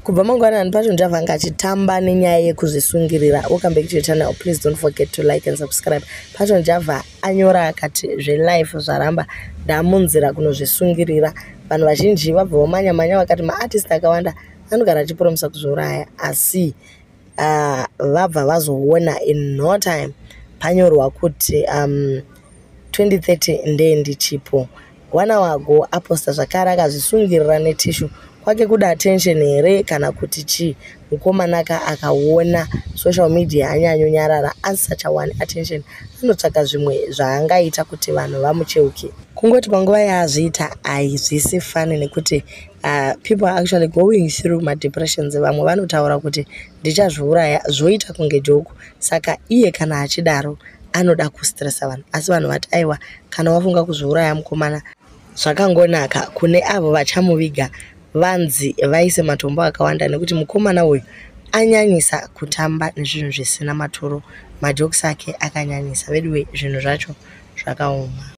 Kubva mangwanani, Passion Java anga achitamba nenyaya yekuzvisungirira. Welcome back to your channel. Please don't forget to like and subscribe. Passion Java anyora akati zvelife zvaramba, ndamunzira kunozvisungirira. Vanhu vazhinji vabva vamanya-manya vakati maartist akawanda anogara achipromisa kuzviuraya, asi vabva vazoona in no time panyorwa kuti 2030 ndee ndichipo. One hour ago aposta zvakare akazvisungirira netissue. Kwake kuda attention here kana kuti chii? Mukomanaka akaona social media anyanyonyarara asisachawani attention, anotsvaka zvimwe zvaangaita kuti vanhu vamucheuke. Kungoti panguva yaazviita haizvisi funny nekuti people are actually going through madepressions. Vamwe vanotaura kuti ndichazviuraya, zvoita kunge joke. Saka iye kana achidaro anoda kustressa vanhu, asi vanhu vati aiwa, kana wafunga kuzviuraya mukomana, zvakangonaka. Kune avo vachamuviga, vanzi vaise matombo akawanda nekuti mukomana uyu anyanyisa kutamba nezvinhu zvisina maturo. Majokes ake akanyanyisa veduwe, zvinhu zvacho zvakaoma.